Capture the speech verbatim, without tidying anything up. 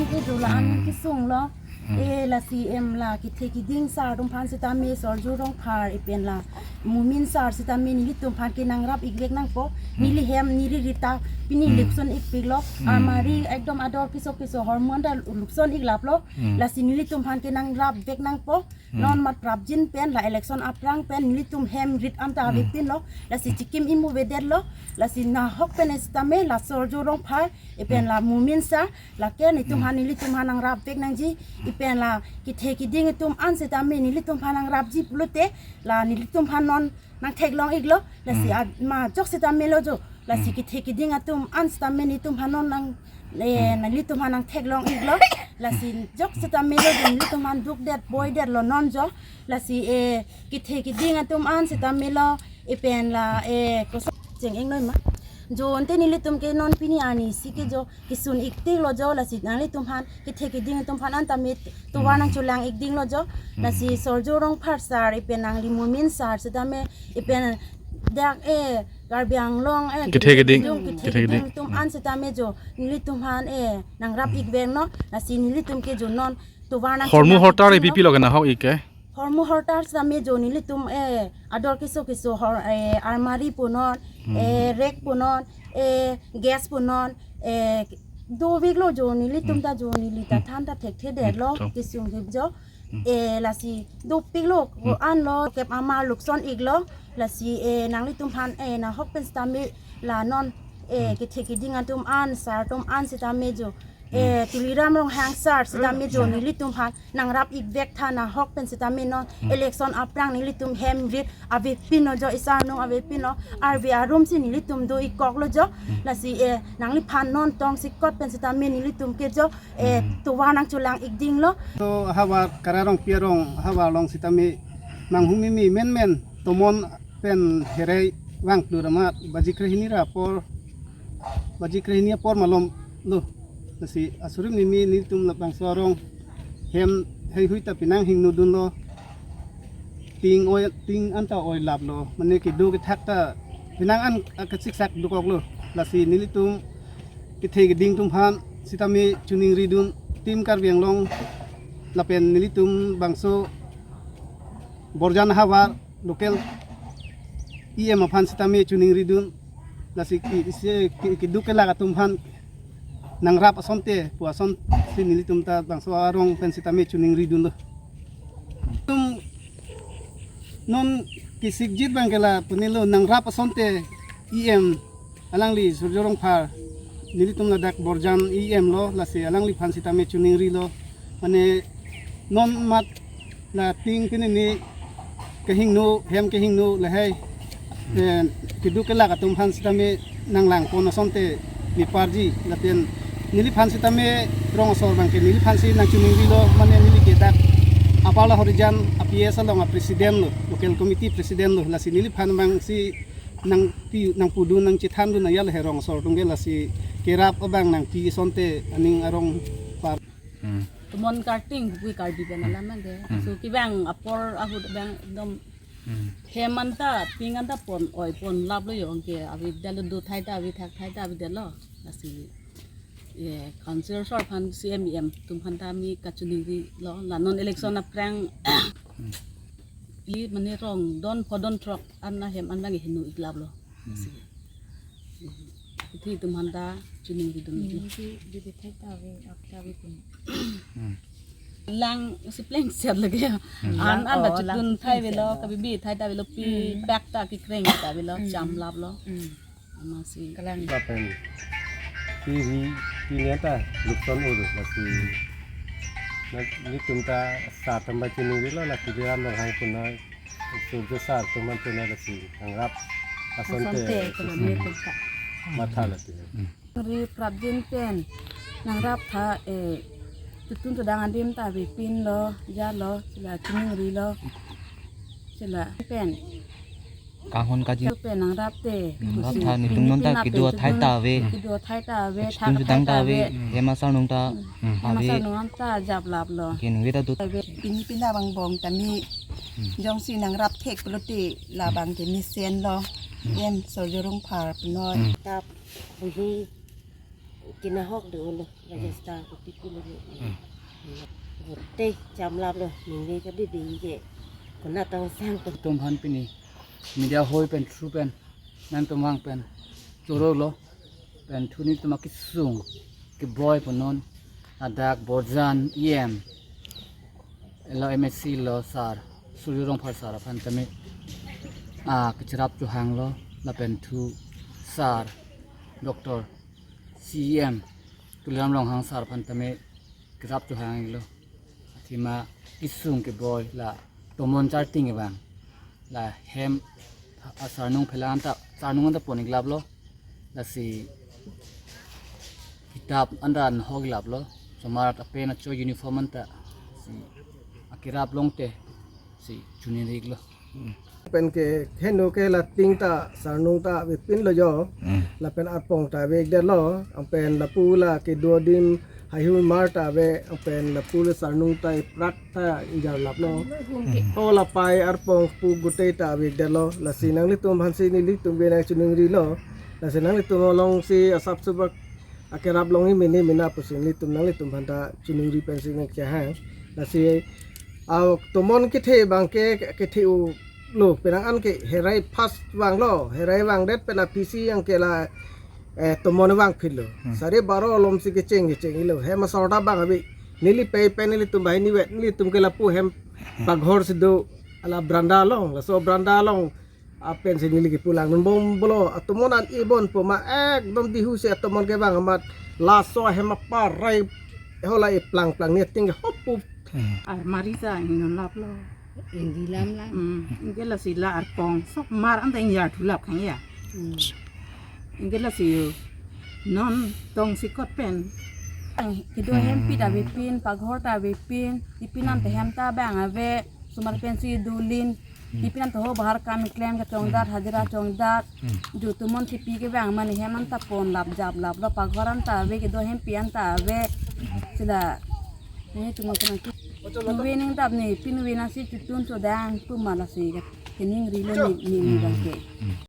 Ke dola an Hmm. kesung lo. Hmm. E lasi em la kethe keding sar atum aphan sitame Sorjo Rongphar epen la Mumin sar sitame nelitum aphan ke nangrap-ik vek nangpo. Hmm. Neli hem neli ri ta pini Hmm. lukson-ikpik lo. Hmm. Armari ekdom ador keso keso hormone ta lukson-ik lap lo. Hmm. Lasi nelitum aphan ke nangrap vek nangpo. Hmm. Non mat prapjin pen la election aphrang pen nelitum hem rit anta Hmm. avepin lo. Lasi chikim imu vedet lo. Lasi nahok pen sitame la Sorjo Rongphar epen Hmm. la Mumin sar, lake nelitum Hmm. aphan nelitum aphan nangrap vek nangji, epen la kethe keding atum an sitame nelitum aphan nangrapji pulote la nelitum aphan non nangtheklong-ik lo. Lasi Hmm. a- majok sitame lo jo. Lasi Hmm. kethe keding atum an sitame nelitum aphan non nang eh, Hmm. nelitum aphan nangtheklong-ik lo. Lasi jok sitame lo jo nelitum aphan dukdet boidet lo non jo. Lasi eh, kethe keding atum an sitame lo epen la eh, koso cheng-engnoi ma. Jo ante nelitum ke non pini arnisi ke jo kesun-ik tik lo jo, lasi nanglitum aphan kethe keding atum aphan an tame tovar Hmm. nangcholang-ik ding lo jo. Hmm. Lasi Sorjo Rongphar sar epen nangli Mumin sar sitame epen dak eh Karbi Anglong eh Kethe keding. Kethe keding. Kethe keding atum an sitame jo nelitum aphan eh nangrap-ik vek no. Lasi nelitum ke jo non tovar nang Hormu hortar-ik lo. Pipi lo ke nahok-ik ke? Hormu hortar sitame jo nelitum eh ador keso keso hor eh armari punon, Hmm. eh rek punon, eh gas punon, eh dovek lo jo nelitum Hmm. ta jo neli ta Hmm. than ta thekthedet lo Hmm. kesung ke jo. Hmm. Eh lasi dopik lo Hmm. ko-an lo kep amar lukson-ik lo. Lasi eh nanglitum aphan eh nahok pen sitame la non eh Hmm. kethe keding atum an sar atum an sitame jo. Eh Hmm. Tuliram Ronghang sar sitame jo Hmm. nelitum aphan nangrap-ik vek tha nahok pen sitame non Hmm. election aphrang nelitum hem rit avepin lo jo, isar nung avepin lo, arve arum si nelitum do-ik kok lo jo. Hmm. Lasi eh nangliphan non tongsekot pen sitame nelitum ke jo eh Hmm. tovar nangcholang-ik ding lo. To havar Kara Rongpi arong havar along sitame manghumimi menmen tomon pen herai vang klur amat baji krehini ra apor, baji krehini apor malom lo. Lasi asurim nimi nelitum labangso arong hem heihui ta penang hingno dun lo. Ting oi, ting anta oi lap lo. Mane kedo kethak ta penang an akasiksak dokok lo. Lasi nelitum kethe keding atum aphan sitame choningri dun, Team Karbi Anglong lapen nelitum bangso Borjan havar local E M aphan sitame choningri dun. Lasi ki, isi ki, keduk kelak atum aphan nangrap asonte pu asonsi nelitum ta bangso arong pen sitame choningri dun lo. Tum non kesikjit abang ke la pune lo, nangrap asonte E M alangli Sorjo Rongphar, nelitum ladak Borjan E M lo, lasi alangliphan sitame choningri lo. Mane non mat la ting pini ni kehingno, hem kehingno lahai, eh, keduk kelak atum aphan sitame nanglang pon asonte neparji lapen neliphan sitame rong asor abang ke neliphan si nangchoningri lo, mane neli ke dak Upper Lahorijan a P S along a president lo, local committee president lo, lasi neliphan abang si nangpi, nangpudun, nangchethan dun ajat lahai rong asor atum ke, lasi kerap abang nangpi asonte aning arong par. Hmm. Tomon karting bui Karbi pen alam abang ke. Hmm. So kevang apor ahut abang ekdom Hmm. hem anta, ting anta pon oi pon lap lo jo, anke avedet lo, do thai ta ave, thak thai ta avedet lo. Lasi ye council sor aphan, C M, E M atum aphan ta mi kachoningri lo, la non election aphrang Hmm. ili mane rong don pho don throk an ahem an abang hingno-ik lap lo. Hmm. Lasi kethe atum aphan ta choningri dun. Neli ke bibit thai ta ave, ak ta ave pun. Hmm. Lang si plengset lake. Hmm. An an ta Oh, lang chedun thai plengset avelo, lo. Kabibi thai ta avelo, pi Hmm. pak ta kekreng ta avelo, Hmm. cham lap lo. Hmm. Amatsi. Kalang. Lapen pi ri, pi ni anta lukson ur lasi. Na nelitum ta sar atum abang choningri lo, lasi Tuliram Ronghang puna, Sorjo sar atum aphan puna lasi nangrap asonte Asonte, kelam ni tum ta. Matha lasi. Ri prapjin pen nangrap tha, eh, tutun tudang adim ta avepin lo, ja lo, sila choningri lo, sila pen. Kanghon kaji. Pen nangrap te. Nangrap tha, netum non ta kedo athai ta ave. Kedo athai ta ave, thak athai ta ave. Hem asar nung ta ave. Hem asar nung ta jap lap lo. Kin ave ta do. Ave, pini pina bang bong tani. Hmm. Jongsi nangrap thek pulote labang ke mesen lo. Hmm. Em Sorjo Rongphar penoi. Hmm. Tap, buhi. Kinahok dolo, register kuti pulo. Hmm. Vote chamlaplo, ningve kadi di ke. Konat angsang ko. Tum aphan pini media hoi pen through pen nangtum vang pen chorolo pen thu nelitum akesung keboi pu non ladak Borjan E M lo M A C lo sir Surjya Rongphar sir aphan tame, ah, kecherap chohanglo lapen thu sir Doctor C E M Tuliram Ronghang sir aphan tame kerap chohanglo. Athema kesung keboi la tomon charting abang. La hem asarnung phelang anta, sarnung anta pon-iklaplo. Lasi kitap anta nahok-iklaplo. Osomar apen acho uniform anta si akerap longte si chuningri-iklo. Pen ke heno ke la ting ta sarnung ta avepinlo jo. Hmm. Lapen arpong ta ave-ikdetlo. Anpen lapu la kedo adim haihui mar ta ave. Anpen lapu la sarnung ta eprat ta ingjirlaplo. Hmm. O lapai arpong pu gute ta ave-ikdetlo. Lasi nanglitum aphansi nelitum ke nangchuningrilo. Lasi nanglitum alongsi asap subak akerap longji mene mena pusi nelitum nanglitum aphanta chuningri pensi nangkehang. Lasi a tomon kethe abang ke kethe-ulo, penang an ke herai first vanglo, herai vangdet pen aphi si yang ke la, eh, tomon vangphitlo. Hmm. Sare baro alomsi kecheng kecheng-iklo. Hem asor ta abang ave. Neli pei pen nelitum banghini vet, nelitum ke lapu hem paghor si do, ala veranda along, laso veranda along apensi neli kepulang non bom pulo, atomon an ibon pu ma ekdom dihu si atomon kevang amat laso ahem aparai hola eplang plang ni ating ke hopu. Hmm. Armari sa ingnon laplo. Ingdi lam lam. Hmm. Ingke lasi la arpong sok mar anta ingjir thulap khang ya. Hmm. Ingke lasi yo. Non tongsi kot pen. Kedo hempi ta avepin, paghor ta avepin, ipin anta hem ta abang ave, osomar pensi dulin, ipin anta ho bahar kam keklem kachongdat, hajira chongdat. Hmm. Ju tomon kipi kevang mane hem anta ponlap japlaplo, paghor anta ave, kedo hempi anta ave. Sila. Nelitum aphan ke. Tuve ning tap ne, pin ve nangsi chutun chodang pu ma lasi keningrilo ne, ne, ne abang ke. Hmm.